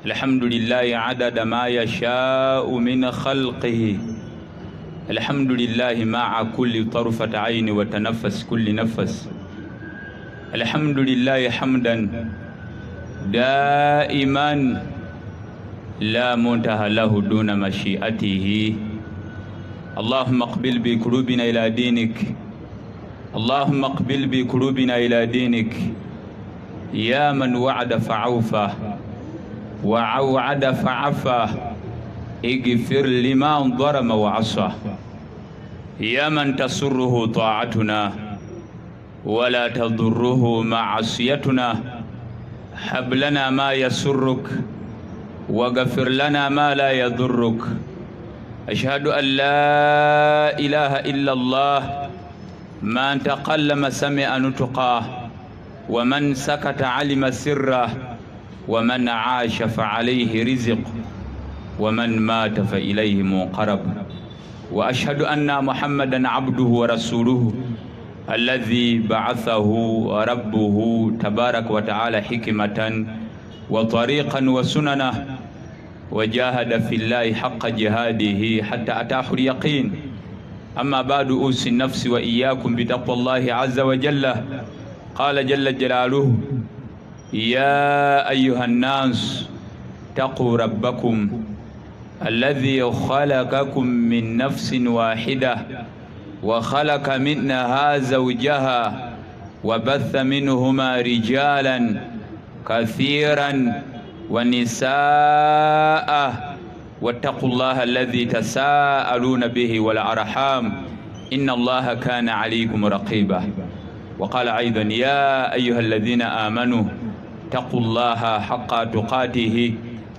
الحمد لله عدد ما يشاء من خلقه. الحمد لله مع كل طرفة عين وتنفس كل نفس. الحمد لله حمدا دائما لا منتهى له دون مشيئته. اللهم اقبل بقلوبنا إلى دينك، اللهم اقبل بقلوبنا إلى دينك يا من وعد فعوفى وعوعد فعفى، اغفر لمن ظلم وعصى. يا من تسره طاعتنا ولا تضره معصيتنا، هب لنا ما يسرك وغفر لنا ما لا يضرك. أشهد أن لا إله إلا الله، من تقلم سمع نطقه، ومن سكت علم سره، ومن عاش فعليه رزق، ومن مات فإليه منقرب. وأشهد أن محمدا عبده ورسوله الذي بعثه ربه تبارك وتعالى حكمة وطريقا وسننا، وجاهد في الله حق جهاده حتى أتاه اليقين. أما بعد، أوصي النفس وإياكم بتقوى الله عز وجل. قال جل جلاله: يا أيها الناس اتقوا ربكم الذي خلقكم من نفس واحدة وخلق منها زوجها وبث منهما رجالا كثيرا ونساء، واتقوا الله الذي تساءلون به والأرحام إن الله كان عليكم رقيبا. وقال أيضا: يا أيها الذين آمنوا اتقوا الله حق تقاته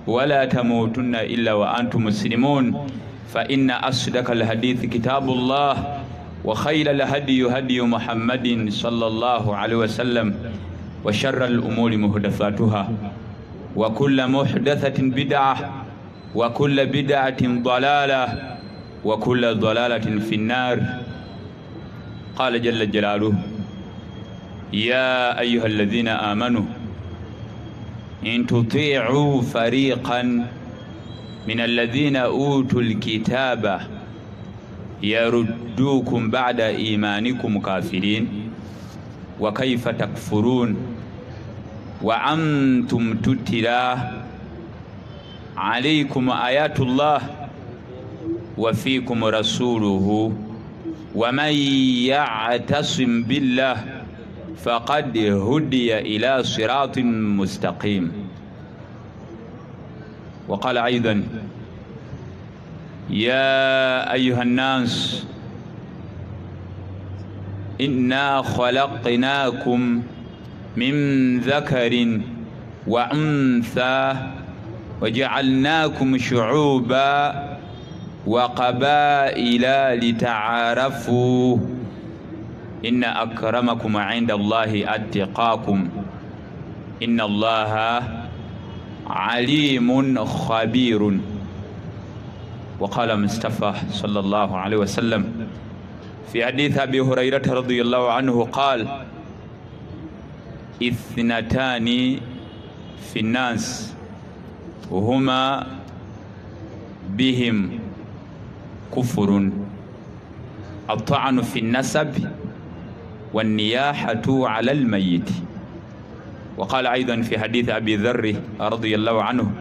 ولا تموتن إلا وأنتم مسلمون. فإن أصدق الحديث كتاب الله، وخير الهدي هدي محمد صلى الله عليه وسلم، وشر الأمور محدثاتها، وكل محدثة بدعة، وكل بدعة ضلالة، وكل ضلالة في النار. قال جل جلاله: يا أيها الذين آمنوا إن تطيعوا فريقا من الذين أوتوا الكتاب يردوكم بعد إيمانكم كافرين، وكيف تكفرون وأنتم تتلى عليكم آيات الله وفيكم رسوله، ومن يعتصم بالله فقد هدي إلى صراط مستقيم. وقال أيضا: يا أيها الناس إنا خلقناكم من ذكر وأنثى وجعلناكم شعوبا وقبائل لتعارفوا، إن أكرمكم عند الله أتقاكم، إن الله عليم خبير. وقال مصطفى صلى الله عليه وسلم في حديث أبي هريرة رضي الله عنه قال: اثنتان في الناس وهما بهم كفر، الطعن في النسب والنياحة على الميت. وقال أيضا في حديث أبي ذر رضي الله عنه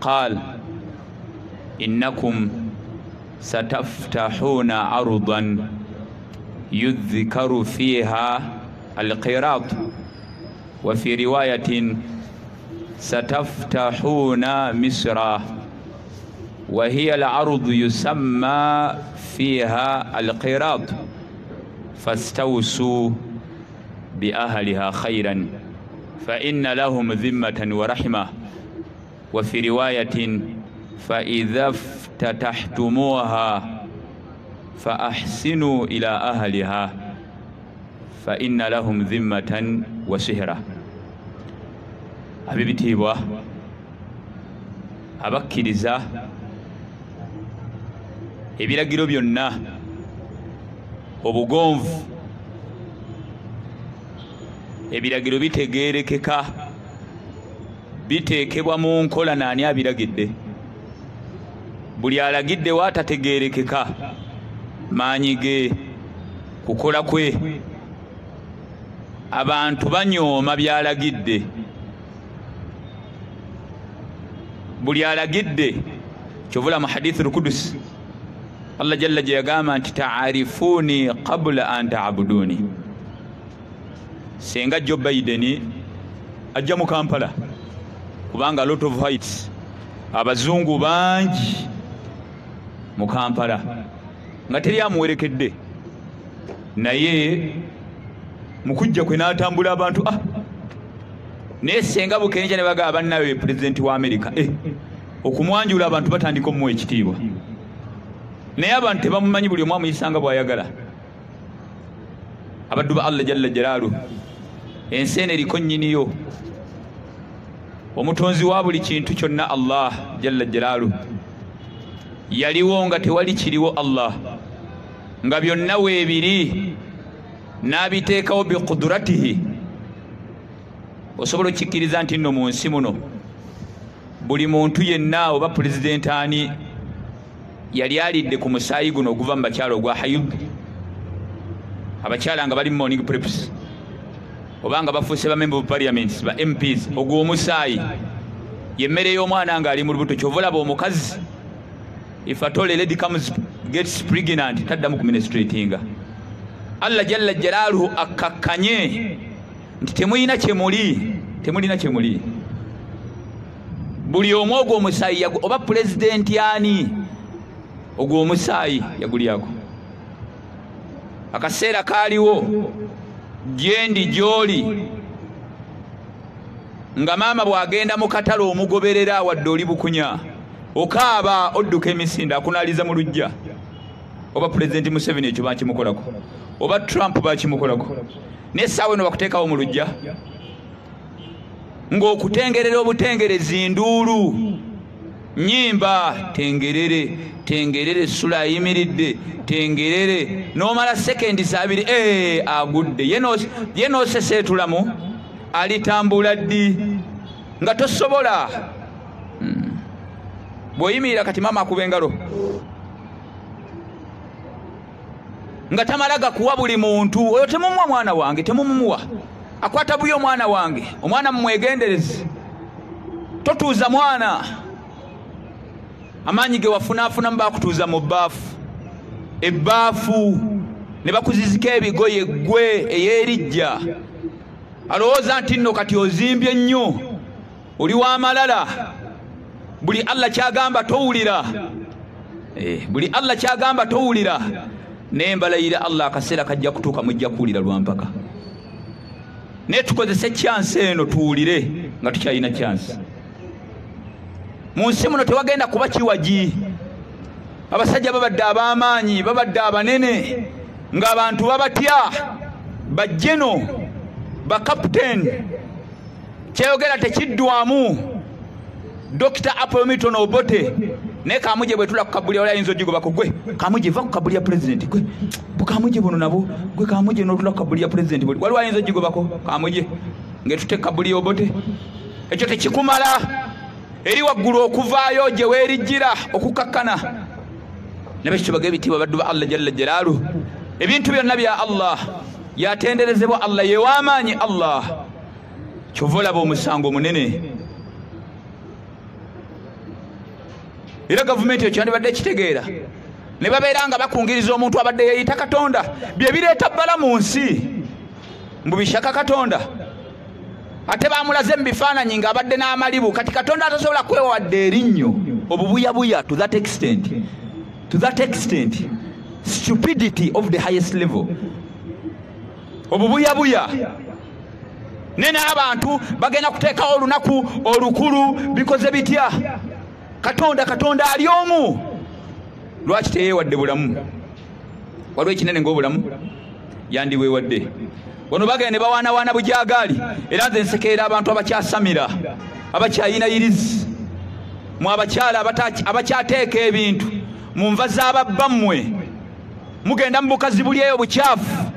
قال: إنكم ستفتحون أرضا يذكر فيها القيراط، وفي رواية ستفتحون مصر، وهي الأرض يسمى فيها القيراط، فاستوصوا بأهلها خيرا فإن لهم ذمة ورحمة. وفي رواية: فإذا افتتحتموها فأحسنوا إلى أهلها فإن لهم ذمة وسهرة. Ab'ebitiibwa abakkiriza ebiragiro byonna, obugonvu, ebiragiro bitegeerekeka, Biteekebwa mu nkola naani abiragidde. Buli alagidde waatategeerekeka maanyi ge kukola kwe. Abantu banyooma byalagidde. Buli alagidde kyovula mu hadithi al-Qudus Allah jalla gye yagamba nti ta'arifuni qabla an ta'buduni. Senga Joe Biden ajja mu Kampala kubanga lot of heights, abazungu bangi mu Kampala nga teri amuwerekedde, naye mukujja kwe n'atambula abantu naye senga bukenja ne bagaba bannawe pulezidenti wa Amerika okumwanjula abantu batandika omuwa ekitiibwa, naye abantu tebamumanyi, buli omu amuyisanga bw'ayagala. Abaddu ba Allah jalla jalaaluhu, ensi eno eriko nnyiniyo, omutonzi wa buli kintu kyonna Allah jalla jalaaluhu. Yaliwo nga tewali kiriwo Allah, nga byonna weebiri n'abiteekawo biqudratihi. Osobola okikkiriza nti nno mu nsi muno buli muntu yenna oba pulezidenti ani yali alidde ku musaayi guno oguva mu bakyala ogwa hayud, abakyala nga bali mu morning preps oba nga bafuuse ba member of parliament ba MPs, ogwo omusaayi yemmere y'omwana ng'ali mu lubuto. Kyova olaba omukazi if at all a lady comes gets pregnant taddamu ku ministratinga. Allah jalla jalaaluhu akkakkanye nti temulina kyemuli, temulina kyemuli. Buli omu ogwo omusaayi oba pulezidenti ani ogwo omusaayi yagulyako. Akaseera kaaliwo gyendi gy'oli nga maama bw'agenda mu katale omugoberera wadde oli bukunya, okaaba odduka emisinde akunaaliza mu luggya. Oba pulezidenti Museveni ekyo bakimukolako, oba Trump bakimukolako, n'essaawa eno bakuteekawo mu luggya ng'okutengerera obutengerezi nduulu nyimba tengerere tengerere, sula ayimiridde tengerere, n'omala sekendi 2 agudde ye n'oseseetulamu alitambula ddi nga tosobola. Bw'oyimirira kati maama akuba engalo nga tamala gakuwa buli muntu. Oyo temumuwa mwana wange, temumumuwa, akwata buyo omwana wange, omwana mumwegendereze, totuuza mwana. Amaanyi ge wafunaafuna bakutuuza mu bbaafu, ebbaafu ne bakuzizika ebigoye ggwe ey'erijja. Alowooza nti nno kati ozimbye nnyo, oli w'amalala, buli Allah kyagamba towulira, buli Allah kyagamba towulira. Naye mbalayira Allah akaseera kajja kutuuka mujja kuwulira lwampaka. Naye tukozese chance eno tuwulire nga tukyalina chance. Mu nsi muno tewagenda kuba kiwagi. Abasajja babadde ab'amaanyi, babadde abanene, ng'abantu babatya, bajjeno, bakaputeni. Kyeyogera tekiddwamu. Dr. Apollo Milton Obote naye Kamuje bwe tula ku kabuli wali ayinza ogigobako, gwe Kamuje va ku kabuli ya pulezidenti, gwe Kamuje buno nabo, gwe Kamuje n'otula ku kabuli ya pulezidenti, waliwo ayinza ogigobako Kamuje ng'etute kabuli Obote. Ekyo tekikumala, eri waggulu okuvaayo gye weerijjira okukakkana. Nabekyo ebitiibwa baddu ba Allah jalla jalaaluhu. Ebintu byonna bya Allah, yatenderezebwa Allah, ye w'amaanyi Allah. Kyova olaba omusango omunene. Era gavumenti ekyo yandibadde ekitegeera, ne babeera nga bakungiriza omuntu abadde yeeyita Katonda. Bye bireeta bbala mu nsi, mbu bishaka Katonda, ate bamulaze mu bifaananyi ng'abadde n'amalibu. Kati Katonda atasobola kwewadde erinnyo obubuyabuya to that extent, to that extent, stupidity of the highest level, obubuyabuya. Naye n'abantu bagenda kuteekawo olunaku olukulu, bikoze bitya? Katonda, Katonda ali omu. Lwaki teyeewadde bulamu? Waliwo ekinene ng'obulamu yandiweewadde. Wano bagenda ne bawaanawaana bujaagaali. Era nze nsekerera abantu abakyasamira, abakyayinayirizi, mu abakyala abakyateeka ebintu mu nva z'ababbammwe. Mugenda mu bukazi buli eyo bukyafu,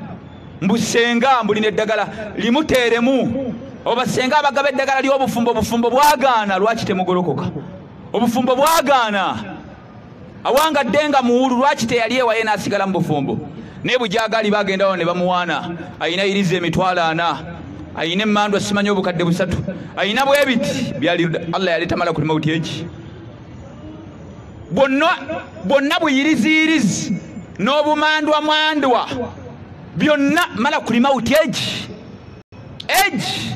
mbusenga mbulina eddagala limuteeremu. Oba senga abagaba eddagala ly'obufumbo, obufumbo bwagaana, lwaki temugolokoka? Obufumbo bwagaana. Awangadde nga muwulu, lwaki teyali ewaye n'asigala mu bufumbo? Naye bujagali bagendawo ne bamuwaana, ayina iriza 400,000, ayina emmandwa simanyi obukadde 300, ayina bwebiti byali Allah yaleeta malakul mawuti egi. Bwonna buyiriziyirizi n'obumandwa mwandwa byonna malakul mawuti egi egi.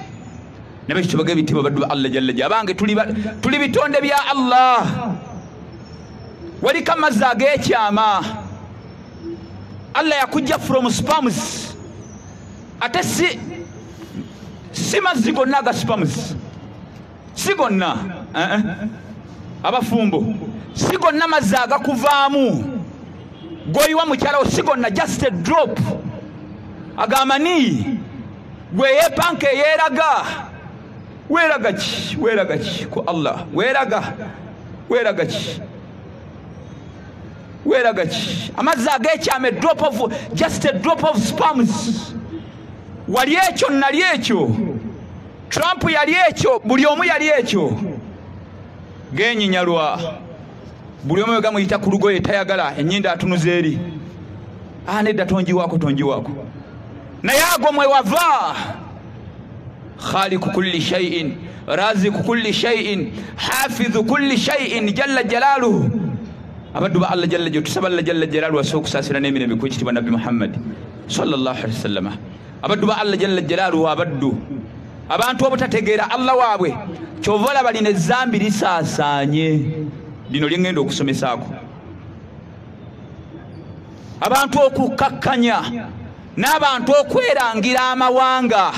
Nabekyo ebitiibwa baddu ba Allah jalla jalla. Abange tuli bitonde bya Allah. Waliko amazzi ag'ekyama. Allah yakujja from sperms, ate si mazzi gonna aga sperms, si gonna abafumbo, si gonna mazzi agakuvaamu goyiwa mukyalawo, si gonna, just a drop agamani gwe yeepanka eyeeraga. Weeraga ki? Weeraga ki ku Allah? Weeraga, weeraga ki? Weeraga ki? Amazzi ag'ekyama, drop of, just a drop of sperms. Wali ekyo, nali ekyo, Trump yali ekyo, buli omu yali ekyo. Genyinyalwa buli omu gamuyita ku lugoye tayagala, ennyindo atunuza eri, nedda tonjiwaako, tonjiwaako. Naye ago mwe wava. Khaliqu kulli shay'in, raziqu kulli shay'in, hafidhu kulli shay'in jalla jalaluhu. Abaddu ba Allah jalla jalaluhu, tusaba Allah jalla jalaluhu asobola okusaasira n'emirembe ku ekitiibwa Nabbi Muhammad sallallahu alaihi wasallam. Abaddu ba Allah jalla jalaluhu, abaddu abantu obutategeera Allah waabwe, kyova olaba lino ezzambi lisaasaanye. Lino lye ŋŋenda okusomesaako abantu okukkakkanya n'abantu okwerangira amawanga,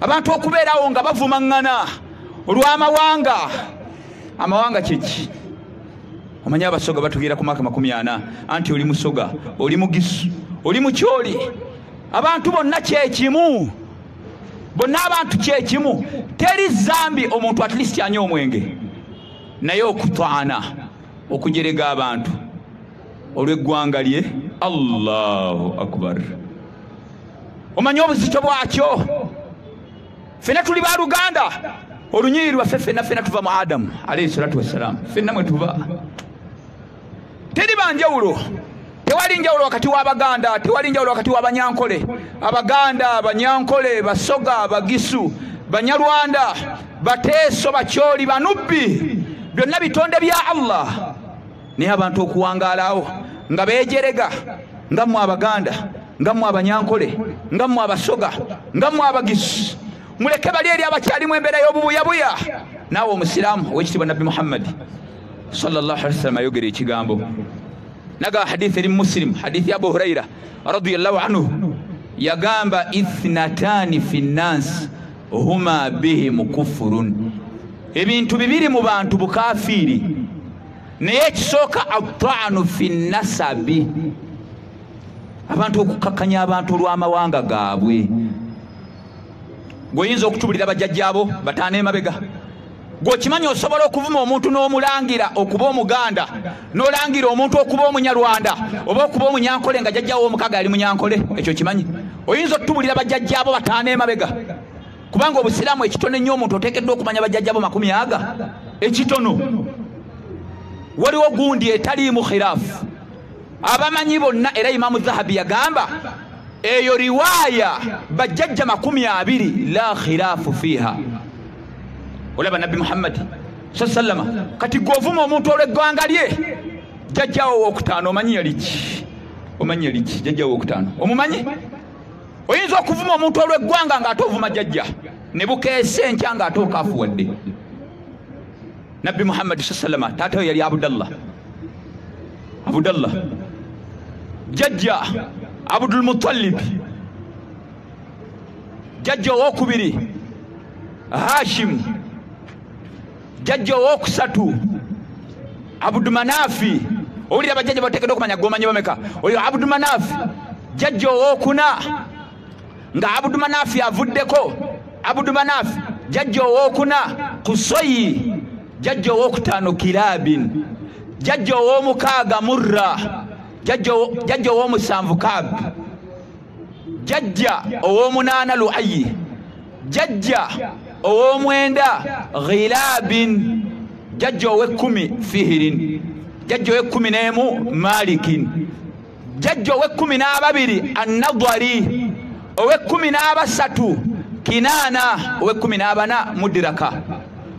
abantu okubeerawo nga bavumaŋŋana olw'amawanga. Amawanga kiki? Omanyi abasoga batugira ku mwaka 40, anti oli musoga, oli mugisu, oli mukyoli. Abantu bonna kyekimu, bonna abantu kyekimu. Teri zambi omuntu at least anywa omwenge, naye okutwana okujerega abantu olw'eggwanga lye. Allahu akbar. Omanyi obuzito bwakyo? Ffenna tuli baluganda, olunyiriri lwaffe ffenna ffenna tuva mu Adamu alayhi salatu wassalam, ffenna mwe tuva. Teri banjawulo, tewali njawulo wakati w'Abaganda, tewali njawulo wakati w'Abanyankole. Abaganda, Abanyankole, Basoga, Bagisu, Banyarwanda, Bateeso, Bakyoli, Banubbi, byonna bitonde bya Allah. Naye abantu okuwangaalawo nga beejerega, nga mmwe Abaganda, nga mmwe Abanyankole, nga mmwe Abasoga, nga mmwe Abagisu, muleke bali eri abakyalimu embeera y'obubuyabuya. Naawe omusiraamu ow'ekitiibwa Nabbi Muhammad sallallahu alaihi wasallam ayogera ekigambo naga hadithi eri Muslim, hadithi ya Abu Huraira radiyallahu anhu, yagamba ithnatani fi nnas huma bihim kufurun. Ebintu bibiri mu bantu bukafiiri, naye ekisooka atta'nu fi nasabi, abantu okukakkanya abantu olw'amawanga gaabwe. Gweoyinza okutubulira bajjajjaabo bataano emabega, gweokimanyi osobola okuvuma omuntu n'omulangira okuba Omuganda, n'olangira omuntu okuba Omunyarwanda oba okuba Omunyankole nga jjajjawo omukaga yali Munyankole. Ekyo kimanyi? Oyinza okutubulira bajjajjaabo bataano emabega, kubanga obusiraamu ekitono ennyo omuntu oteekeddwa okumanya bajjajjaabo 20 ekitono. Waliwo gundi etaliimu khilaafu, abamanyi bonna, era Imamu Zahabi yagamba eyo riwaaya bajjajja 20 la khilaafu fiiha. Olaba Nabbi Muhammad sallama, kati gw'ovuma omuntu olw'eggwanga lye, jjajjawo owokutaano omanyi yali ki? Omanyi yali ki? Jjajjawo owokutaano omumanyi? Oyinza okuvuma omuntu olw'eggwanga ng'ate ovuma jjajja, ne bukeesa enkya ng'ate okaafuwadde. Nabbi Muhammad sallama taata we yali Abdallah, Abdallah jjajja Abdul Muttalib, jjajja owokubiri Hashim, jjajja owokusatu Abdumanafi. Owulira bajjajja bateekeddwa okumanya gomanyi bameka? Oyo Abdumanafi. Jjajja owokuna nga Abdumanafi avuddeko, Abdumanafi jjajja owokuna Kusoyi, jjajja owokutaano Kirabin, jjajja owomukaaga Murra, jjajja ow'omusanvu Kaabu, jjajja ow'omunaana Luayi, Jajja ow'omwenda Ghilabin, jajja ow'ekkumi Fihirin, jajja ow'ekkumi n'emu Malikin, jajja ow'ekkumi n'ababiri Annadwari, ow'ekkumi n'abasatu Kinana, ow'ekkumi n'abana Mudiraka,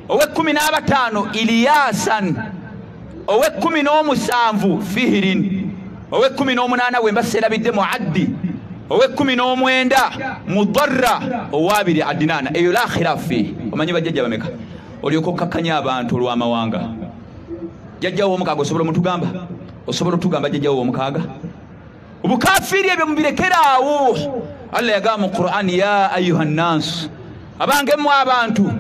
ow'ekkumi n'abataano Iliyasan, ow'ekkumi n'omusanvu Fihirin, ow'ekkumi n'omunaana we mbaseerabidde Muaddi, ow'ekkumi n'omwenda Mudarra, ow'abiri Adinaana. Eyo la khilaafu. Omanyi bajjajja bameka? Olyoka okkakkanya abantu olw'amawanga. Jjajja ow'omukaaga osobola omutugamba? Osobola otugamba jjajja ow'omukaaga? Obukafiiri ebyo mubirekeraawo. Allah yagamba mu Qur'an, ya ayuha nnas, abange mmwe abantu,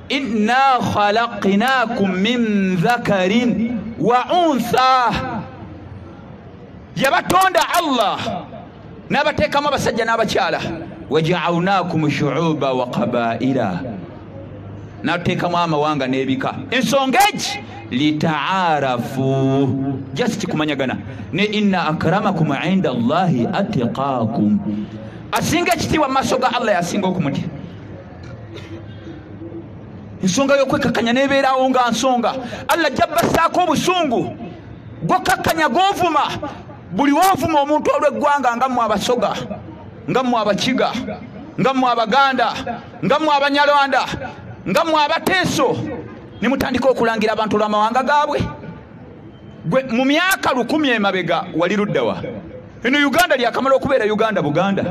inna khalaqnakum min dhakarin wa untha. Yabatonda Allah n'abateekamu abasajja n'abakyala. Waja'alnakum shu'uba wa qabaila, n'ateekamu amawanga n'ebika. Ensonga egi litaarafu, just kumanyagana. Ne inna akramakum inda Allahi atqakum, asinga ekitiibwa mu maaso ga Allah yasinga okumutya. Ensonga y'okwekkakkanya n'ebeerawo nga nsonga. Allah ajja bassaako obusungu gwokkakkanya gw'ovuma. Buli w'ovuma omuntu olw'eggwanga, nga mmwe Abasoga, nga mmwe Abakiga, nga mmwe Abaganda, nga mmwe Abanyarwanda, nga mmwe Abateeso, ne mutandika okulangira abantu olw'amawanga gaabwe. Gwe mu myaka 1000 emabega wali luddawa? Eno Uganda lyakamala okubeera Uganda Buganda.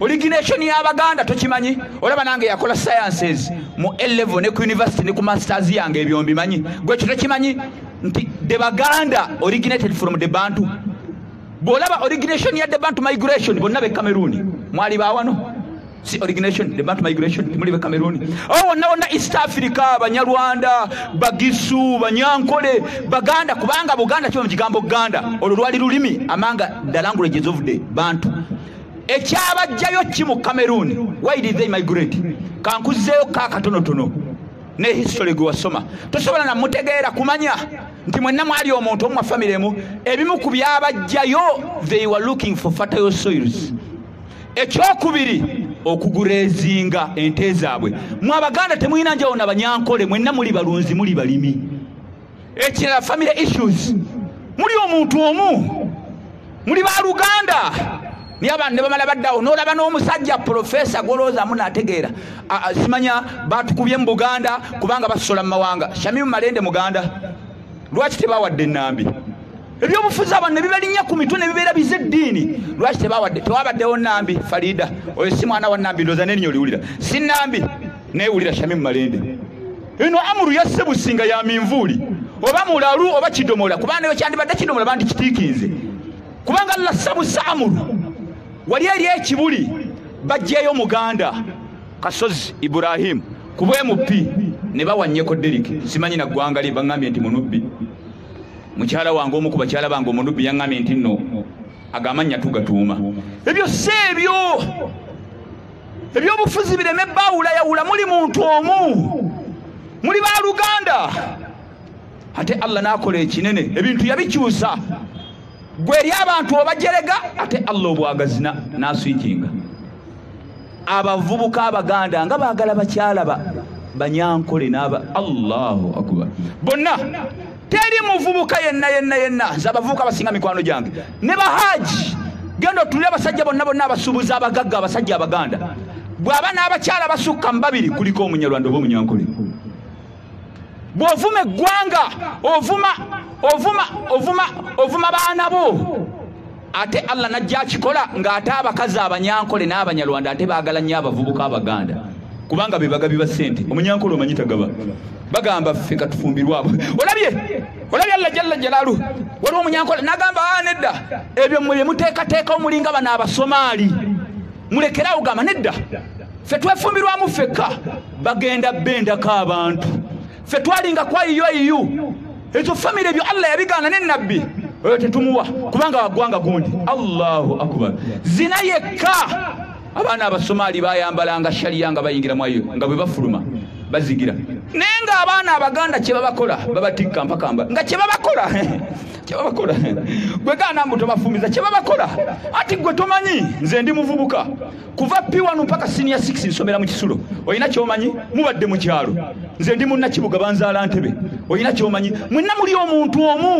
Origination y'Abaganda tokimanyi? Olaba nange yakola sciences mu A level ne ku university ne ku masters yange ebyo mbimanyi. Gwe ekyo tokimanyi nti the Baganda originated from the Bantu? Bw'olaba origination ya the Bantu migration, bonna be Cameroon. Mwali baawano? Si origination, the Bantu migration, muli be Cameroon. Oh, wonna wonna East Africa, Banyarwanda, Bagisu, Banyankole, Baganda, kubanga Buganda kiva mu kigambo Ganda. Olwo lwali lulimi among the languages of the Bantu. Ekyabajjayo ki mu Cameroon? Why did they migrate? Kankuzzeeyo kaakatonotono ne history gwe wasoma. Tosobola namutegeera kumanya nti mwenna mwali omuntu omu family emu. Ebimu ku byabajjayo, they were looking for fertile soils. Ekyokubiri, okugurezinga ente zaabwe. Mwe Abaganda temulina njawulo na Banyankole, mwenna muli balunzi, muli balimi. Ekirala, family issues. Muli omuntu omu, muli baluganda. Naye abantu ne bamala baddawo n'olaba n'omusajja profesa gw'olowoozamu n'ategeera. Simanya batukubye mu Buganda kubanga basosola mu mawanga. Shamimu Malende Muganda, lwaki tebawadde ennambi? Ebyobufuzi abantu ne bibalinnya ku mitwe ne bibeera bize eddiini. Lwaki tebawadde? Tewabaddewo nnambi. Farida oyo si mwana wa nnambi, ndowooza n'erinnya oliwulira. Si nnambi, neewulira Shamimu Malende. Eno amuru yasse Businga ya minvuuli, oba mulalu oba kidomola, kubanga nayo kyandibadde kidomola bandikitiikinze, kubanga Allah sabusa amuru. Wali eri ekibuli bajjeeyo Muganda Kasozi Ibrahim ku bwe MP ne bawanyeko Derrick, simanyi na ggwanga lye, baŋŋambye nti munubbi. Mukyala wange, omu ku bakyala bange omunubbi, yaŋŋambye nti nno agamannya tugatuuma. Ebyo si ebyo ebyobufuzi bireme baawulayawula. Muli muntu omu, muli baluganda. Ate Allah n'akola ekinene, ebintu yabikyusa. Gwe eri abantu obajerega, ate Allah obwagazi n'aswikinga. Abavubuka Abaganda nga baagala bakyala ba Banyankole n'aba. Allahu akbar! Bonna, teri muvubuka yenna yenna yenna. Nze abavubuka basinga mikwano gyange ne bahaji. Genda otulire abasajja bonna bonna, abasuubuzi abagagga, abasajja Abaganda, bw'aba n'abakyala basukka mu babiri, kuliko Omunyarwanda oba Omunyankole. Bw'ovuma eggwanga, ovuma, ovuma, ovuma, ovuma baana bo. Ate Allah najja akikola ng'ate abakazi Abanyankole n'Abanyarwanda ate baagala nnyo abavubuka Abaganda, kubanga be bagabi ba ssente. Omunyankole omanyi tagaba. Bagamba ffe katufumbirwe abo. Olabye, olabye Allah jalla jalaalu. Waliwo Omunyankole nagamba, a nedda, ebyo mmwe bye muteekateeka, omulinga bano Abasomaali, mulekerawo. Gamba nedda, ffe twefumbirwamu ffekka. Bagenda bendako abantu. Ffe twalinga kwayiyo iyu ezo famire. Ebyo Allah yabigaana ne nabbi oyo tetumuwa kubanga waggwanga gundi. Allahu akbar! Zina yekka, abaana Abasomaali bayambalanga shaliya nga bayingira mwayo, nga bwe bafuluma. Bazigira. Naye ng'abaana Abaganda kye babakola babatikka mpaka mba nga kye babakola kye babakola gwe gaana mbu tobafumiza kye babakola ati gwe tomanyi nze ndi muvubuka kuva P1 mpaka senior 6 nsomera mu kisulo olina ky'omanyi mubadde mu kyalo nze ndi munnakibuga banzaala Ntebe olina ky'omanyi mwenna muli omuntu omu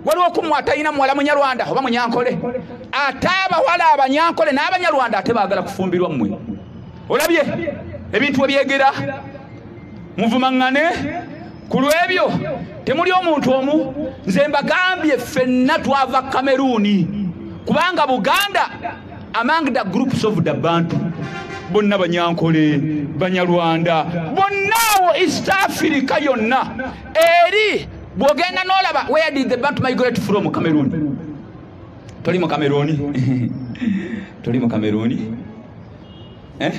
waliwo kumwe atalina muwala Munyarwanda oba Munyankole ate abawala Abanyankole n'Abanyarwanda ate baagala kufumbirwa mmwe olabye ebintu ebyegera muvumaŋŋane ku lw'ebyo temuli omuntu omu nze mbagambye ffenna twava Kameruni kubanga Buganda among the groups of the Bantu bonna Banyankole Banyarwanda bonna awo East Africa yonna eri bw'ogenda n'olaba where did the Bantu migrate from? Cameroon. Toli mu Cameroon toli mu Cameroon eh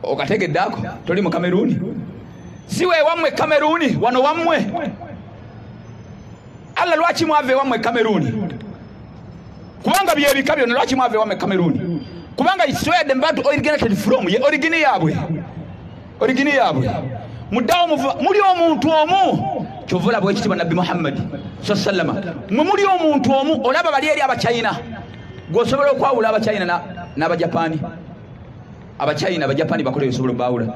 okategedde ako toli mu Cameroon si we wammwe Kameruni wano wammwe Allah lwaki mwava wammwe Kameruni kubanga byebika byonna lwaki mwava wammwe Kameruni kubanga it's where the Bantu originated from ye origin yaabwe origin yaabwe muddawo muli omuntu omu kyova olaba ekitiibwa Nabbi Muhammad sallama mwe muli omuntu omu olaba bali eri Abachina gw'osobola okwawula Abachina n'Abajapani Abachina Abajapani bakola osobola obaawula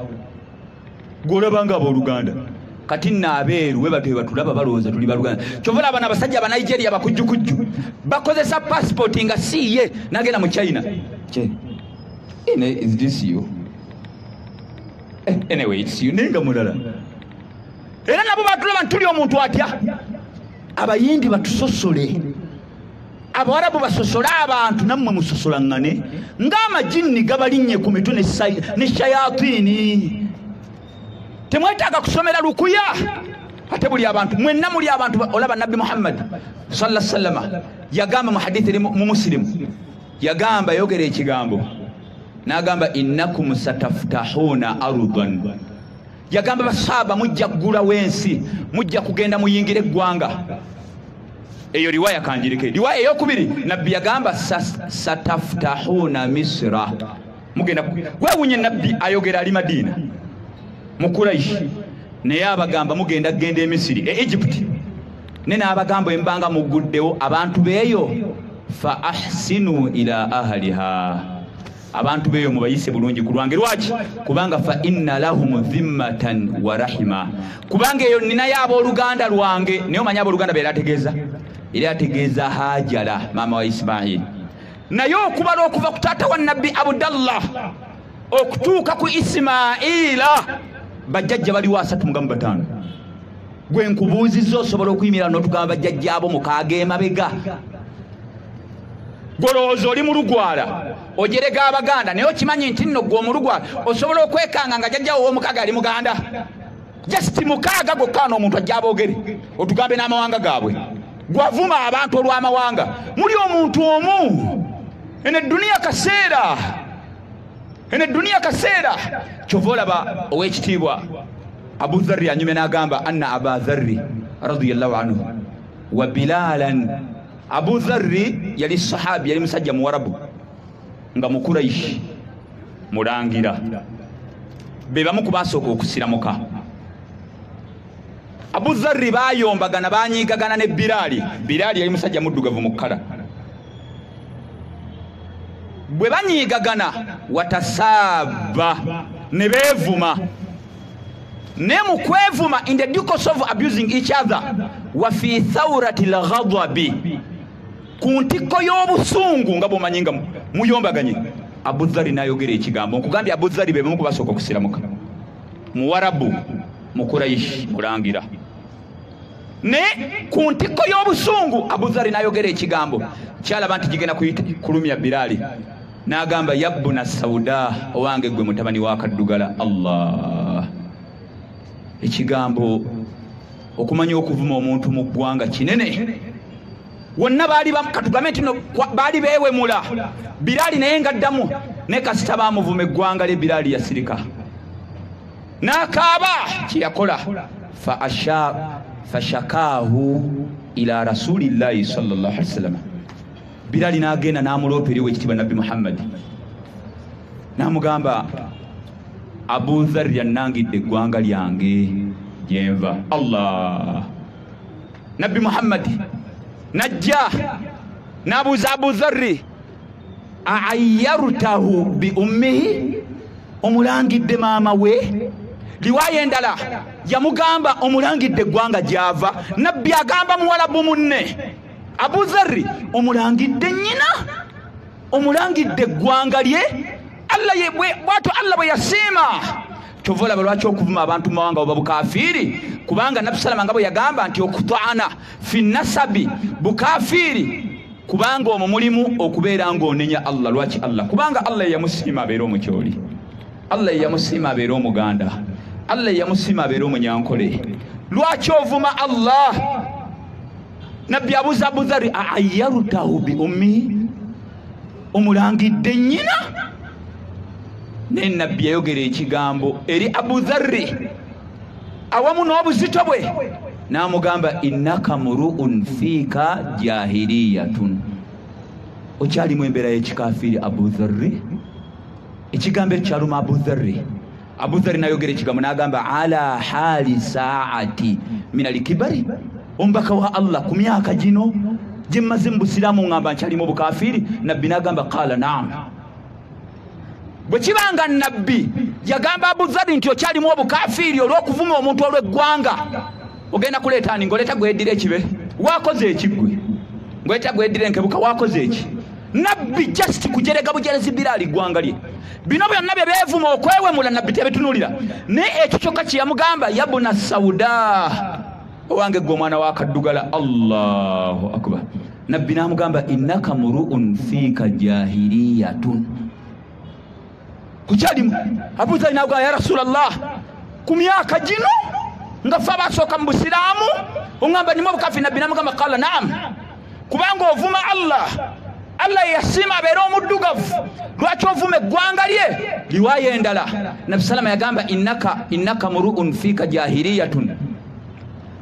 gw'olaba nga abooluganda kati nno abeeru we batyo batulaba balowooza tuli baluganda kyova olaba n'abasajja aba Nigeria bakujjukujju bakozesa passport nga si ye n'agenda mu China. Is this you? Anyway, it's you naye nga mulala era nabo batulaba nti tuli omuntu atya Abayindi batusosole Abawarabu basosole abantu nammwe musosolaŋŋane ng'amajinni gabalinnye ku mitwe ne shayatini temwetaaga kusomera lukuya ate buli abantu mwenna muli abantu olaba Nabbi Muhammad sallallahu alaihi wasallam yagamba mu hadithi eri mu Muslim yagamba yogera ekigambo n'agamba innakum sataftahuna ardan yagamba basahaba mujja kugulawo ensi mujja kugenda muyingire eggwanga eyo riwaya kanjirike riwaya eyokubiri Nabbi yagamba sataftahuna Misra mugenda wewunye Nabbi ayogera ali Madina mu Quraish naye abagamba mugenda kugenda e Misiri e Egypt ne n'abagamba embanga muguddewo abantu beeyo fa ahsinu ila ahliha abantu beeyo mubayise bulungi ku lwange lwaki kubanga fa inna lahum dhimmatan wa rahima kubanga eyo ninayo abooluganda lwange naye omanyi abooluganda beera ategeeza era ategeeza Hajara maama wa Ismail naye okubala okuva ku taata wa Nabbi Abdallah okutuuka ku Ismaila bajjajja baliwo 35 gwe nkubuuzizza osobola okuyimirira n'otugamba bajjajja abo mukaaga emabega golowooza oli mulugwala ojerega Abaganda naye okimanyi nti nno gwe omulugwala osobola okwekanga nga jjajjawo ow'omukaaga ali Muganda just mukaaga gokka n'omuntu ajja aboogere otugambe n'amawanga gaabwe gwavuma abantu olw'amawanga muli omuntu omu eno edduniya kaseera eno edduniya kaseera kyova olaba ow'ekitiibwa Abu Dharri anyumya n'agamba anna Aba Dharri radiyallahu anhu wa Bilalan Abu Dharri yali sahabi yali musajja muwarabu nga Mukuraishi mulangira be bamu ku basooka okusiramuka Abu Dharri bayombagana banyiigagana ne Bilali Bilali yali musajja muddugavu mu kkala bwe banyiigagana watasaaba ne beevuma ne mu kwevuma in the due course of abusing each other wa fi thawrati al-ghadabi ku ntikko y'obusungu nga bw'omanyi nga muyombaganye Abu Dharri n'ayogera ekigambo nkugambye Abu Dharri be bamu ku basooka okusiramuka Muwarabu Mukuraishi mulangira ne ku ntikko y'obusungu Abu Dharri n'ayogera ekigambo kyalaba nti kigenda kulumya Bilali n'agamba yabbuna sauda owange gwe mutabani wa Kaddugala Allah ekigambo okumanya okuvuma omuntu mu ggwanga kinene wonna baali katugambe nti baali beewemula Bilali naye ng'addamu ne kasita baamuvuma eggwanga lye Bilali yasirika n'akaaba kye yakola fashakaahu ila rasulillahi sallallahu alaihi wasallam Bilali n'agenda n'amuloopa eri owekitiibwa Nabbi Muhammad n'amugamba Abu Dharr yannangidde eggwanga lyange gyenva. Allah. Nabbi Muhammad najja n'abuuza Abu Dharr, ayyartahu bi ummihi, omulangidde maama we? Riwaya endala yamugamba omulangidde eggwanga gy'ava. Nabbi agamba muwalabu munne Abu Dharr, omulangidde nnyina, omulangidde eggwanga lye. Allah bw'atyo Allah bwe yasiima. Kyova olaba lwaki okuvuma abantu mu mawanga oba bukafiiri, kubanga Nabbi salama nga bwe yagamba nti okutwana fi nasabi bukafiiri, kubanga omwo mulimu okubeera ng'onenya Allah. Lwaki Allah? Kubanga Allah ye yamusiima abeere omukyoli, Allah ye yamusiima abeere omuganda, Allah ye yamusiima abeere omunyankole. Lwaki ovuma Allah? Nabbi abuuza Abu Dharr, ayyartahu bi ummihi, omulangidde nnyina? Naye Nabbi yayogera ekigambo eri Abu Dharr awamu n'obuzito bwe, n'amugamba innaka muru'un fiika jahiliyatun, okyalimu embeera y'ekikafiiri Abu Dharr. Ekigambo ekyo kyaluma Abu Dharr. Abu Dharr n'ayogera ekigambo n'agamba ala hali saati min alikibari, omubaka wa Allah ku myaka gino gye mmaze mu busiraamu ngamba nkyalimu obukafiiri. Nabbi n'agamba qala naam. Bwe kibanga Nabbi yagamba Abu Dharr nti okyalimu obukafiiri olw'okuvuma omuntu olw'eggwanga, ogenda kuleeta ani? Ng'oleeta gweddira ekibe, wakoze eki ggwe? Ng'oleeta gweddira enkebuka, wakoze eki? Nabbi just kujerega bujerezi Bilaali ggwanga lye. Bino byonna bye beevuma okwewemula Nabbi tebitunuulira. Naye ekyo kyokka kye yamugamba, yabuna sauda, owange ggwe omwana wa kaddugala. Allahu akbar. Nabbi n'amugamba innaka muru'un fiika jahiliyatun, kukyalimu. Abu Dharr n'agamba ya Rasulallah, ku myaka gino nga ffe abasooka mu busiraamu oŋŋamba nimu obukafiiri? Nabbi n'amugamba qala naam, kubanga ovuma Allah. Allah ye yasiima abeere omuddugavu, lwaki ovuma eggwanga lye? Riwaya endala Nabbi salama yagamba innaka muru'un fiika jahiliyatun,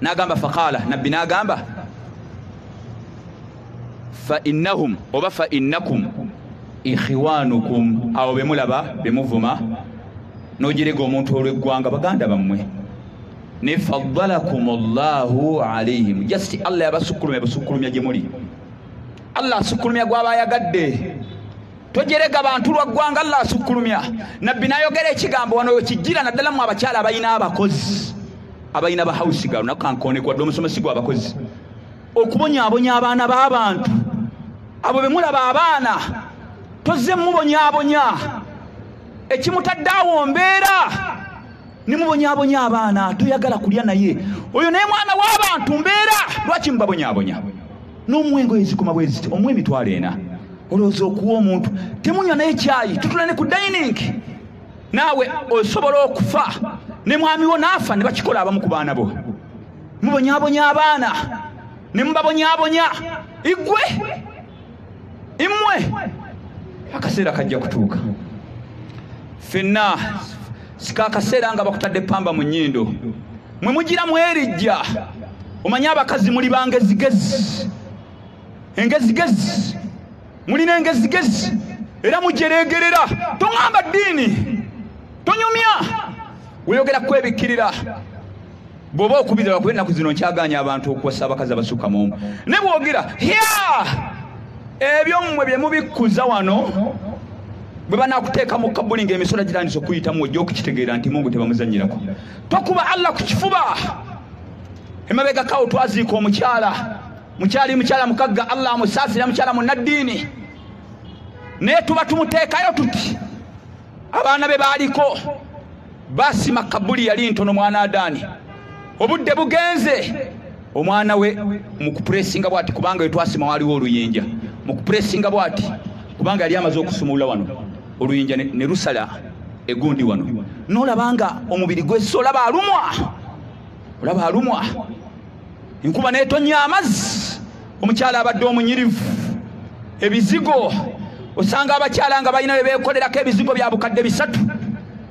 n'agamba faqala, Nabbi n'agamba fa innahum oba fa innakum ikhwanukum, awo bemulaba bemuvuma n'ojerega omuntu olw'eggwanga, baganda bammwe. Ne faddalakum Allahu alayhim, just Allah yabasukkulumya busukkulumya gye muli. Allah asukkulumya gw'aba ayagadde. Tojerega bantu lwa ggwanga, Allah asukkulumya. Nabbi n'ayogera ekigambo wano wekijjira naddala mu abakyala abalina abakozi, abalina ba house girl, nako kankoonekwa dde omusomesi gw'abakozi, okubonyaabonya abaana b'abantu. Abo be mulaba abaana tozze mubonyaabonya, ekimutadde awo mbeera nimubonyaabonya abaana, toyagala kulya naye oyo naye mwana w'abantu mbeera, lwaki mubabonyaabonya? N'omuwa engoye zikoma bwe ziti, omuwa 40,000, olowooza okuwa omuntu temunywa naye kyayi, tutula ne ku dining, naawe osobola okufa ne mwami wo n'afa, ne bakikola abamu ku baana bo. Mubonyaabonya abaana ne mubabonyaabonya iggwe immwe. Akaseera kajja kutuuka ffenna sika akaseera nga bakutadde pamba mu nnyindo, mwe mugira mwerijja. Omanye abakazi muli bangezigezi, engezigezi, mulina engezigezi era mujeregerera. Toŋŋamba ddiini, tonyumya, weeyogera kwebikkirira. Bw'oba okubiriza lwakuba ennaku zino nkyagaanya abantu okuwasa abakazi abasukka mu omu, ne bw'ogira hya ebyo mmwe bye mubikkuza wano, bwe banaakuteeka mu kabuli ng'emisola gitandise okuyitamu, ojja okukitegeera nti Mungu tebamuzannyirako. Tokuba Allah ku kifuba. Emabega kawo twaziika omukyala, mukyala mukagga, Allah amusaasira, mukyala munnaddiini, naye tuba tumuteekayo tuti abaana be baaliko basima kabuli yali ntono, mwana Adaani obudde bugenze, omwana we mu kupuresinga bw'ati, kubanga we twasima waliwo oluyinja, mu kupuresinga bw'ati, kubanga yali amaze okusumulula wano oluyinja ne lusala egundi wano, n'olaba nga omubiri gwesse, olaba alumwa, enkuba n'etonnya amazzi, omukyala abadde omunyirivu, ebizigo osanga abakyala nga balina bye beekolerako ebizigo bya 3,000.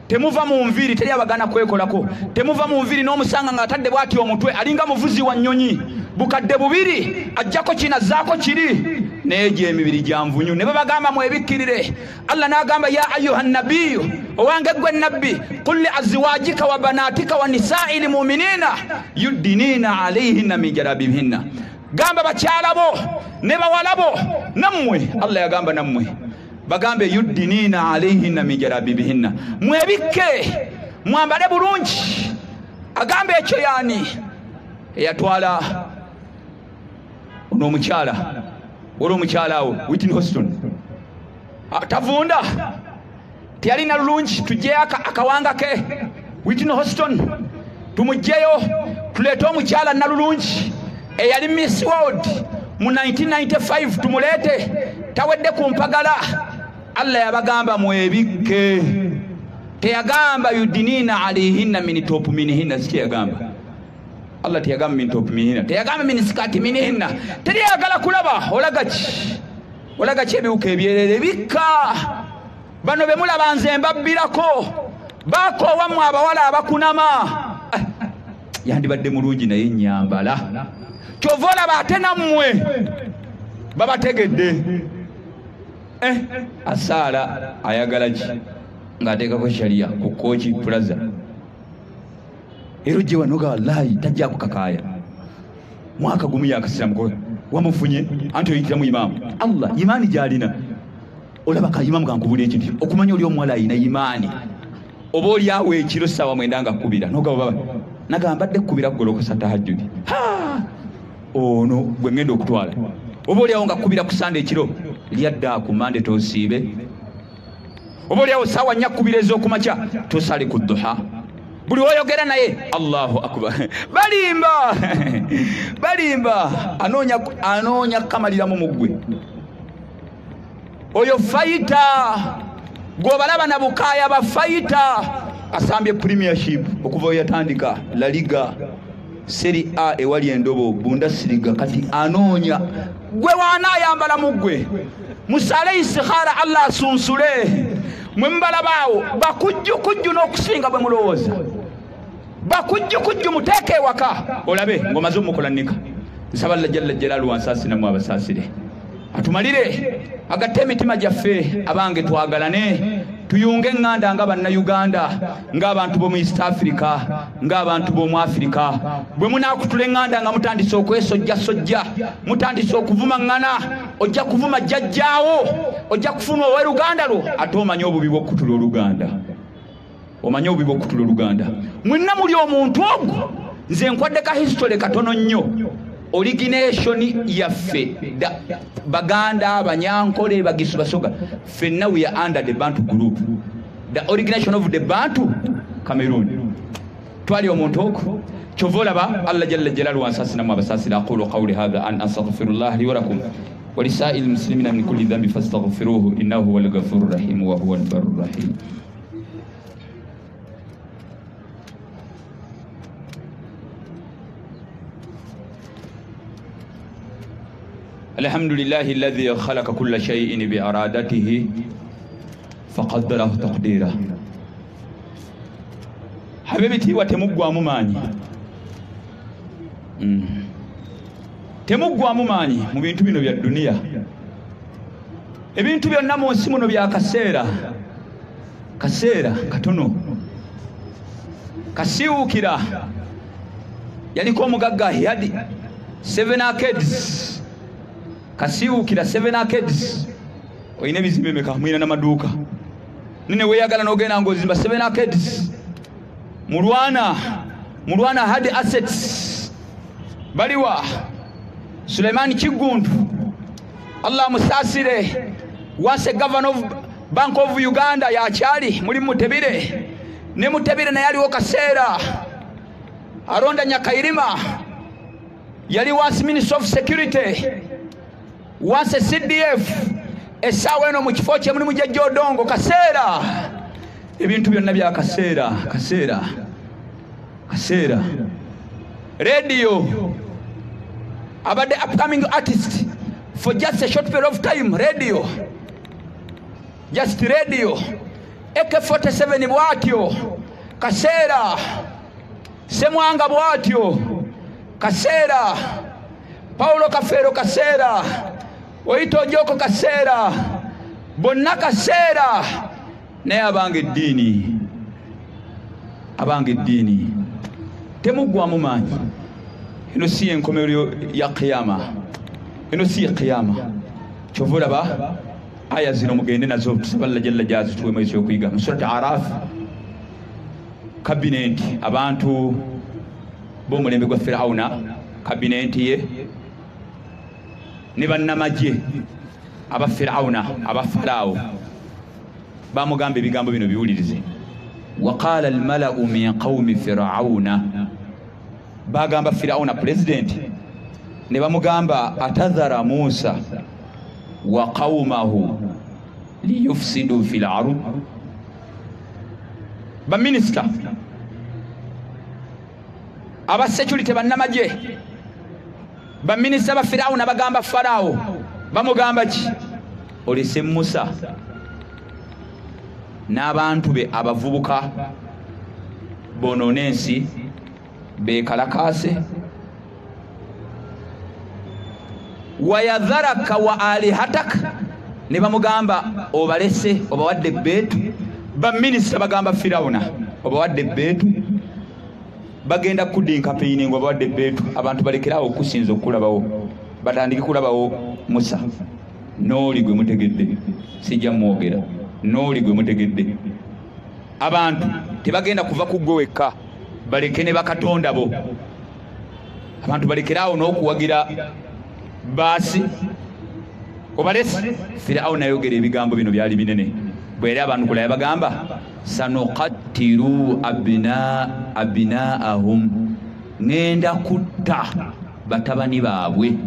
Temuva mu nviiri, teri abagana kwekolako, temuva mu nviiri n'omusanga ng'atadde bw'ati omutwe alinga muvuzi wa nnyonyi, 2,000 ajjako kino azzaako kiri. N'egyo emibiri gya nvunyu. Ne babagamba mwebikkirire. Allah n'agamba ya ayuha nabbiyu, owange ggwe nabbi, qul li azwajika wa banatika wa nisa'i lmuminina yuddiniina alayhinna min jalabibihinna. Gamba bakyala bo ne bawala bo nammwe. Allah yagamba nammwe, bagambe yuddiniina alayhinna min jalabibihinna, mwebikke mwambale bulungi. Agambe ekyo yaani eyatwala ono omukyala, wali omukyala awo Whitney Houston tavunda, teyalina lulungi, tugyeyo akawanga ke Whitney Houston tumugyeyo tuleete omukyala nalulungi eyali Miss World mu 1995 tumuleete, tawedde ku mpagala. Allah yabagamba mwebikke. Teyagamba yudinina alayhinna min top minhinna, si kyeyagamba. Allah teyagamba min top minhinna, teyagamba min sikati minhinna. Teriyagala kulaba olaga ki, olaga ki ebiwuka ebyerere bikka. Bano be mulaba nze mbabbirako, bakoowa mmwe abawala abakunama. Yandibadde mulungi naye nnyambala. Kyova olaba ate nammwe babategedde. Asaala ayagala ki ng'ateekako sharia ku Kooki Plaza. Era ojje wano ga wallahi tajja kukakaaya. Mwaka gumu yakasiramuko wamufunye anti oyitiramu imaamu. Allah imaani gy'alina. Olaba ka imaamu kankubula ekintu okumanya oli omuwala ayina imaani. Oba oli awo ekiro ssaawa 9 nga kkubira n'ogamba baba nagamba mbadde kkubira kugolokosa tahajjudi. Ono gwe ngenda okutwala. Oba oli awo nga kkubira ku Sande ekiro lyadda ku Mande tosiibe. Oba oli awo ssaawa 4 kkubira ez'okumakya tosale ku duha. Buli woyogera naye Allahu akbar. Balimba balimba, anoonya kukamaliramu mu ggwe. Oyo fayita gw'obalaba na Bukaaya ba fayita asambye premiership okuva we yatandika La Liga, Serie A ewali endobo Bundesliga. Kati anoonya gwe wanaayambala mu ggwe. Musale istikhara Allah asunsule. Mwe mubalabaawo bakujjukujju n'okusinga bwe mulowooza. Bakujjukujju muteeke ewaka olabe ng'omaze omukola nnika. Nsaba Allah jalla jalaaluhu ansaasire nammwe abasaasire, atumalire agatte emitima gyaffe. Abange twagalane, tuyunge eŋŋanda nga bannayuganda, ng'abantu b'omu East Africa, ng'abantu b'omu Africa. Bwe munaakutula eŋŋanda nga mutandise okwesojjasojja, mutandise okuvumaŋŋana, ojja kuvuma jjajjaawo, ojja kufuna ow'oluganda lwo. Ate omanye obubi bw'okutula oluganda, omanye obubi bw'okutula oluganda. Mwenna muli omuntu ogwo. Nze nkwadde ka history katono nnyo. Origination yaffe Baganda, Banyankole, Bagisu, Basoga, ffenna we are under the Bantu group. The origination of the Bantu, Cameroon. Twali omuntu ogwo. Kyova olaba Allah jalla jalaaluhu ansaasire nammwe abasaasire. Aqulu qawli hadha an astaghfirullah li wa lakum wa lisaa'il muslimina min kulli dhanbin fastaghfiruhu innahu huwal ghafurur rahim wa huwal barrur rahim. الحمد لله الذي خلق كل شيء بإرادته فقدره تقديره. حبيبتي watemuggwamu maanyi, temuggwamu maanyi mu bintu bino bya duniya. Ebintu byonna mu nsi muno bya kaseera, kaseera katono. Kasiwukira yaliko omugagga, he had 7 arcades. Kasiwukira 7 arcades. Oyina ebizimbe emeka? Mulina n'amaduuka. Nene weeyagala n'ogenda ng'ozimba 7 arcades. Mulwana, Mulwana had assets. Baliwa Suleiman Kiggundu, Allah musaasire, once a governor of Bank of Uganda yakyali muli Mutebire. Ne Mutebire naye aliwo kaseera. Aronda Nyakairima yali once Minister of Security, once a CDF. Essaawa eno mu kifo kye mulimu Jjajja Odongo. Kaseera. Ebintu byonna bya kaseera, kaseera, kaseera. Radio abadde upcoming artist for just a short period of time. Radio, just radio. AK-47 bwatyo kaseera. Semwanga bwatyo kaseera. Paulo Kafeero kaseera. Oyita Ojoko kaseera, bonna kaseera. Naye abange eddiini, abange eddiini, temuggwamu maanyi. Eno si enkomerero ya qiyama, eno si ye qiyama. Kyova olaba aya zino mugende nazo, tusaba Allah jalla gyazituwemu ekyokuyiga. Mu Surati Araf, kabinenti abantu b'omulembe gwa Firawuna, kabinenti ye ne bannamagye aba Firawuna, aba Faraawo, bamugamba ebigambo bino biwulirize. Waqala almalau min qawmi Firawuna, bagamba Firawuna pulezidenti ne bamugamba atadhara Musa wa qawmahu liyufsidu fil ard. Baminisita aba security bannamagye, baminisita ba Firawuna bagamba Faraawo, bamugamba ki? Olese Musa n'abantu be abavubuka bonoona ensi beekalakaase. Wayadharaka wa alihataka, ne bamugamba obalese obawadde ebbeetu. Baminisita bagamba Firawuna obawadde ebbeetu, bagenda kudinka peyini obawadde ebbeetu, abantu balekerawo okusinza okulabawo, batandike kulabawo Musa. N'oli gwe mutegedde, sijja mwogera, n'oli gwe mutegedde. Abantu tebagenda kuva ku ggwe wekka, baleke ne bakatonda bo. Abantu balekerawo n'okuwagira baasi obalese. Firawuna ayogera ebigambo bino byali binene, bwe yali abanukula yabagamba sanuqattiru abinaahum, ŋŋenda kutta batabani baabwe.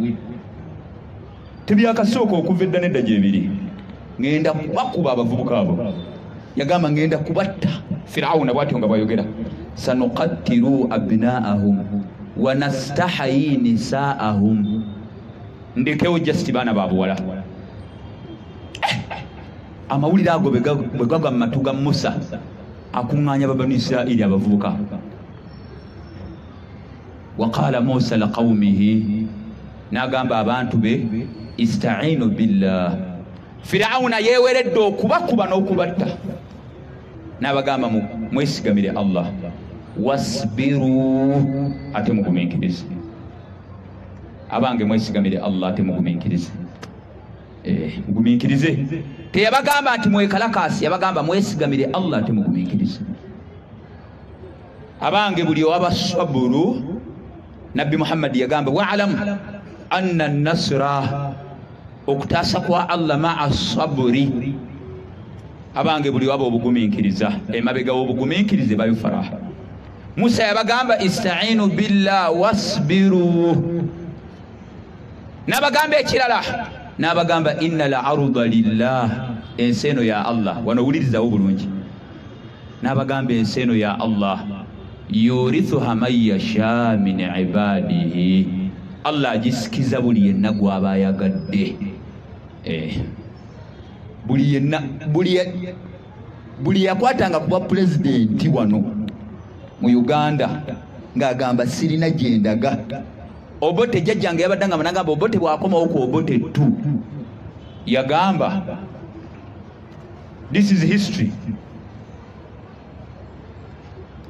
Tebyakasooka okuva edda n'edda gye biri, ŋŋenda kubakuba abavubuka abo. Yagamba ŋŋenda kubatta. Firawuna bw'atyo nga bw'ayogera, sanuqattiru abinaahum wa nastahayi nisaahum, ndekewo just baana babuwala. Amawulire ago bwe gagwa mu matu ga Musa, akuŋŋaanya Bani Isirairi abavubuka. Waqala Musa liqawmihi, n'agamba abantu be istainu billah. Firawuna yeeweredde okubakuba n'okubatta, n'abagamba mwesigamire Allah, wasbiru, ate mugumiikirize. Abange mwesigamire Allah ate mugumiikirize. Mugumiikirize. Teyabagamba nti mwekalakaasi, yabagamba mwesigamire Allah ate mugumiikirize. Abange buli owaba saburu, Nabbi Muhammad yagamba wa'lamu anna nasra, okutaasa kwa Allah ma'a saburi. Abange buli waba obugumiikiriza, emabega w'obugumiikirize bayo faraha. Musa yabagamba istainu billah wasbiru. N'abagamba ekirala, n'abagamba inna la arda lillah, ensi eno ya Allah. Wano wulirizawo bulungi. N'abagamba ensi eno ya Allah, yurithuha man yasha min ibadihi, Allah agisikiza buli yenna gw'aba ayagadde. Buli yenna, buli yakwatanga kuba pulezidenti wano mu Uganda ng'agamba sirina gye ndaga. Obote jjajjange yabadde nga nagamba Obote bw'akomawo ku Obote 2, yagamba this is history,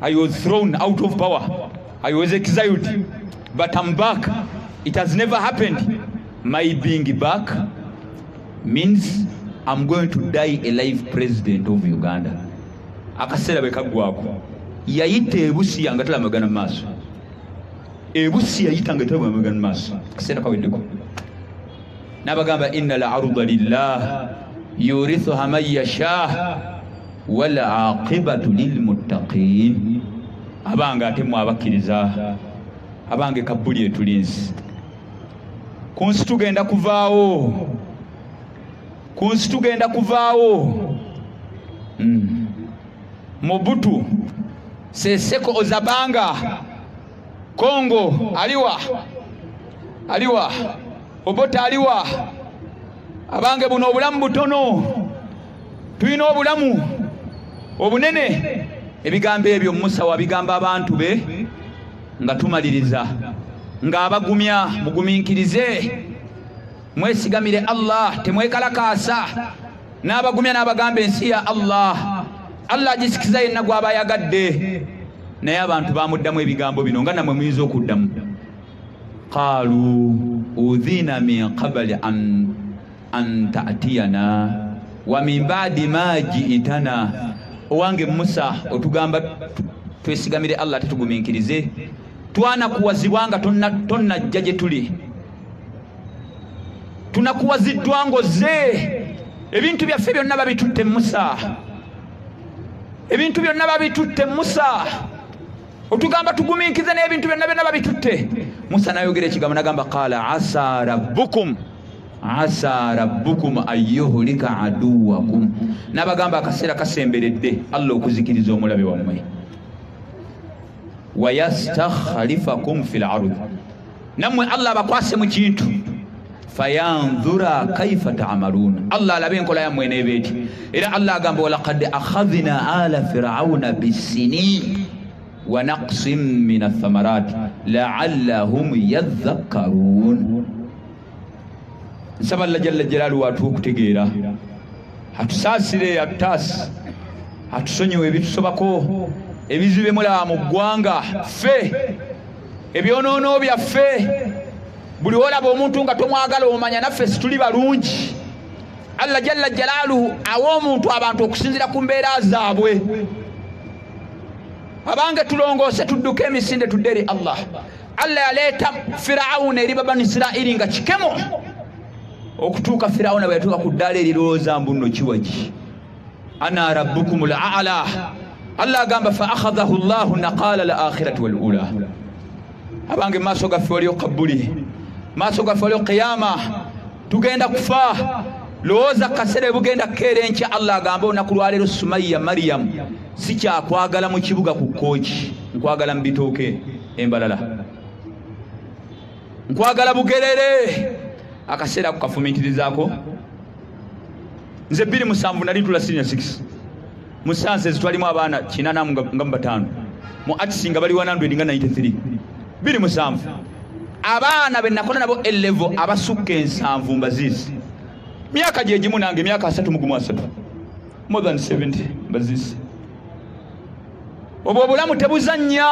I was thrown out of power, I was exiled, but I'm back. It has never happened. My being back means I'm going to die a live president of Uganda. Akaseera bwe kaggwako yayita Ebusia nga talamagana mu maaso. Ebusia yayita nga talamagana mu maaso. Akaseera kaweddeko. N'abagamba inna la arda lillah yurithuha man yasha wal aqibatu lil muttaqin. Abange ate mmwe abakkiriza, abange kabbuli etulinzi, ku nsi tugenda kuvaawo, ku nsi tugenda kuvaawo. Mobutu Seseko Ozabanga Kongo aliwa, aliwa Obote aliwa. Abange buno obulamu butono, tulina obulamu obunene. Ebigambo ebyo Musa wabigamba abantu be nga tumaliriza, ng'abagumya mugumiikirize, Mwesigamire Allah, temwekalakaasa. N'abagumya n'abagamba ensi ya Allah. Allah agisikiza yenna gw'aba ayagadde. Naye abantu bamuddamu ebigambo bino nga nammwe muyinza okuddamu. Qaalu udhina min qabli an ta'tiyana wa min ba'di ma ji'tana. Owange Musa, otugamba twesigamire Allah tetugumiikirize. Twanakuwazibwa nga tonnajja gye tuli. Tunakuwaziddwa ng'ozze. Ebintu byaffe byonna babitutte Musa. Ebintu byonna babitutte Musa. Otugamba tugumiikize n'ebintu byonna byonna babitutte. Musa n'ayogera ekigambo n'agamba qala asa rabbukum ayyuhlika aduwakum. N'abagamba akaseera kasemberedde Allah okuzikiriza omulabe wammwe. Wa yastakhlifakum fil ard. Nammwe Allah abakwase mu kintu. Fayanzura kaifa ta'malun. Allah alabe enkola yammwe eneeba eti. Era Allah agamba walaqad akhadhna ala fir'auna bisinin wa naqsim min athamarat la'allahum yadhakkarun. Nsaba Allah jalla jalaaluhu atuwe okutegeera, atusaasire, atutaase, atusonyiwe ebitusobako, ebizibu bye mulaba mu ggwanga ffe, ebyonoono byaffe. Buli olaba omuntu nga tomwagala omanya naffe situli balungi. Allah jalla jalaaluhu awa omuntu abantu okusinziira ku mbeera zaabwe. Abange tulongoose tudduke emisinde tudde eri Allah. Allah yaleeta Firawuna eri Bani Isirairi nga kikemo. Okutuuka Firawuna bwe yatuuka ku ddaala erirowooza mbu nno kiwagi. Ana rabbukumul a'la. Allah agamba fa akhadhahu Allahu naqala al-akhirati wal ula. Abange maaso gaffe waliyo kabbuli, maaso gaffe waliyo qiyama, tugenda kufa. Lowooza kaseera bugenda kukeera enkya. Allah agamba olunaku lwaleero Sumayya Mariam sikyakwagala mu kibuga ku kkooki, nkwagala mu bitooke embalala, nkwagala Bugerere. Akaseera ako kafumiitirizaako. Nze 2007 nali ntula senior 6 mu sciences twalimu abaana 85 mu arts nga bali 193. 2007 abaana be nakola nabo A level abasukka 70 mbaziisi. Myaka gye gimu nange myaka 33, more than 70 mbaziisi. Obwo obulamu tebuzannya.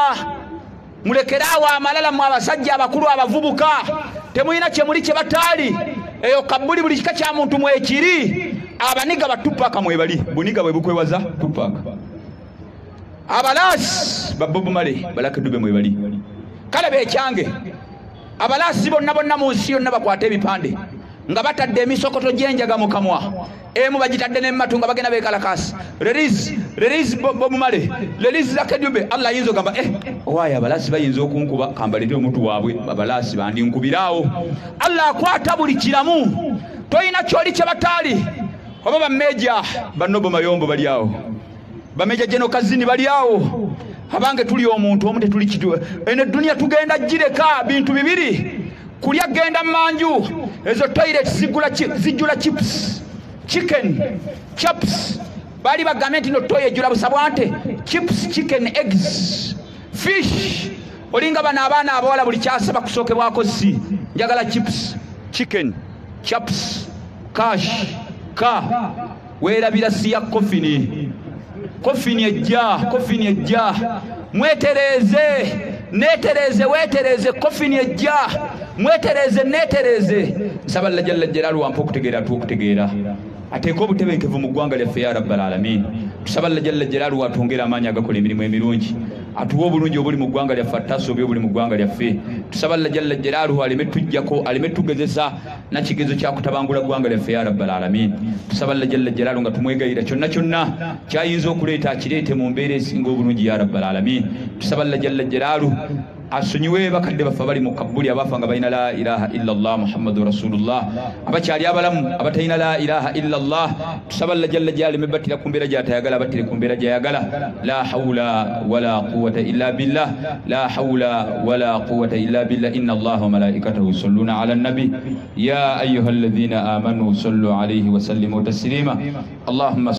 Mulekeraawo amalala mu abasajja abakulu abavubuka. Temulina kye muli kye bataali. Eyo kabbuli buli kika kya muntu mwekiri. Abaniga ba Tupac mwebali. Buniga bwe bukwewaza Tupac. Abalasi ba Bob Marley Balaka Dube mwebali. Kale bekyange abalasi bonna bonna mu nsi yonna bakwata ebipande nga batadde emisokoto gy'enjaga mu kamwa, emu bagitadde n'emmatu nga bagenda beekalakaasa. Release Bob Marley, release Lucky Dube. Allah ayinza ogamba owaaye abalasi bayinza okunkuba, kambaleete omuntu waabwe abalasi bandinkubiraawo. Allah akwata buli kiramu, toyina kyoli kye bataali. Oba bameja Banobo Mayombo bali awo, bameja Jeno Kazini bali awo. Abange tuli omuntu omu tetuli kitu. Eno dunia tugenda gireka bintu bibiri. Kulya genda manju. Ezo toilet zijjula chips, chicken, chops. Bali bagambye nti no toye ejjula busabwante. Chips, chicken, eggs, fish. Olinga bano abaana abawala buli kyasaba kusookebwako si. Njagala chips, chicken, chops, cash, ka. Weerabira si ya kofini. Kofini ejja, kofini ejja. Mwetereze, netereze, wetereze, kofini ejja. Mwetereze, netereze. Nsaba Allah jalla jalaaluhu ampe okutegeera atuwe okutegeera. Ateeke obutebenkevu mu ggwanga lyaffe ya rabbal alamin. Tusaba Allah jalla jalaaluhu atwongere amaanyi agakola emirimu emirungi. Atuwe obulungi obuli mu ggwanga lyaffe, attaasa obubi obuli mu ggwanga lyaffe. Tusaba Allah jalla jalaaluhu aleme tujjako, aleme tugezesa na kigezo kya kutabangula ggwanga lyaffe ya rabbal alamin. Tusaba Allah jalla jalaaluhu nga tumwegayirira kyonna kyonna kyayinza okuleeta akireete mu mbeera esinga obulungi ya rabbal alamin. Tusaba Allah jalla jalaaluhu asonyiwe bakadde baffe abali mu kabbuli abafa nga balina la ilaha illallah Muhammadu rasulullah, abakyali abalamu abatalina la ilaha illallah. Tusaba Allah jalla jalaaluhu battira ku mbeera gy'atayagala, battire ku mbeera gy'ayagala. La hawla wala quwwata illa billah, la hawla wala quwwata illa billah. Inna Allaha wa malaikatahu yusalluna ala nabi ya ayyuhalladhina amanu sallu alayhi wa sallimu taslima. Allahumma